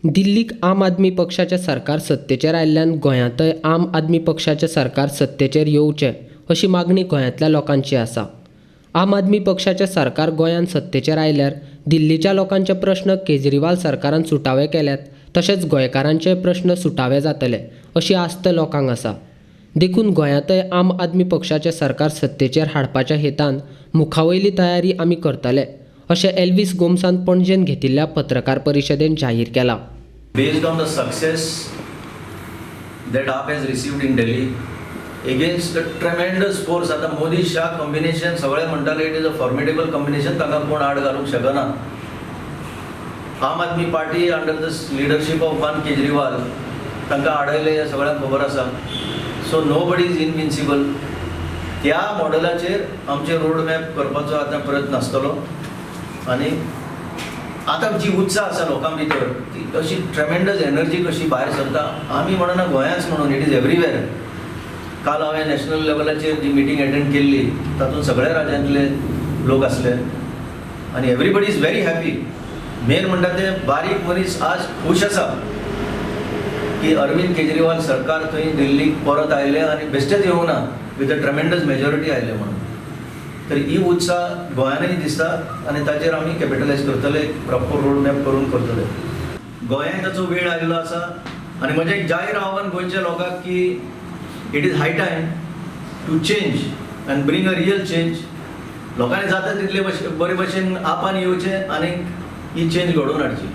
दिल्लीक आम आदमी पक्षाचें सरकार सत्तेचेर आयिल्ल्यान गोंयांतय आम आदमी पक्षाचें सरकार सत्तेचेर येवचें अशी मागणी गोंयांतल्या लोकांची आसा. आम आदमी पक्षाचें सरकार गोंयांत सत्तेचेर आयल्यार दिल्लीच्या लोकांचे प्रस्न केजरीवाल सरकारान सुटावे केल्यात तशेंच गोंयकारांचे प्रस्न सुटावे जातले अशी आस्त लोकांक आसा. देखून गोंयांतय आम आदमी पक्षाचें सरकार सत्तेचेर हाडपाच्या हेतान मुखावयली तयारी आमी करतले अशें एल्वीस गोम्सान पणजेंत घेतिल्ल्या पत्रकार परिशदेंत जाहीर केलां. Based on the success that AAP has received in Delhi against the tremendous force, आतां मोदी शाह कॉम्बिनेशन सगळे म्हणटाले it is a formidable combination, तांकां कोण आड घालूंक शकना. आम Aadmi party under the leadership of one Kejriwal तांकां आडयलें हें सगळ्यांक खबर आसा. So nobody is invincible. त्या मॉडलाचेर आमचे रोड मॅप करपाचो आतां प्रयत्न आसतलो आनी आतां जी उत्साह आसा लोकां भितर ती अशी ट्रेमेंडस एनर्जी कशी भायर सरता, आमी म्हणना गोंयांच म्हणून, it is everywhere. काल हांवें नॅशनल लेवलाचेर जी मिटींग एटेंड केल्ली तातूंत सगळ्या राज्यांतले लोक आसले आनी everybody is very happy. Main म्हणटा ते बारीक मनीस आज खूश आसा की अरविंद केजरीवाल सरकार थंय दिल्लीक परत आयले आनी बेश्टेच येवंक ना, विथ अ ट्रेमेंडस मेजॉरिटी आयले म्हणून. तर ही उत्साह गोंयांनूय दिसता आनी ताचेर आमी कॅपिटलायज करतले, प्रॉपर रोड मॅप करून करतले. गोंयांत ताचो वेळ आयिल्लो आसा आनी म्हजें एक जाहीर आव्हान गोंयच्या लोकांक की it is high time to change and bring a real change. लोकांनी जाता तितले बरे भशेन आपान येवचें आनी ही चेंज घडोवन हाडची.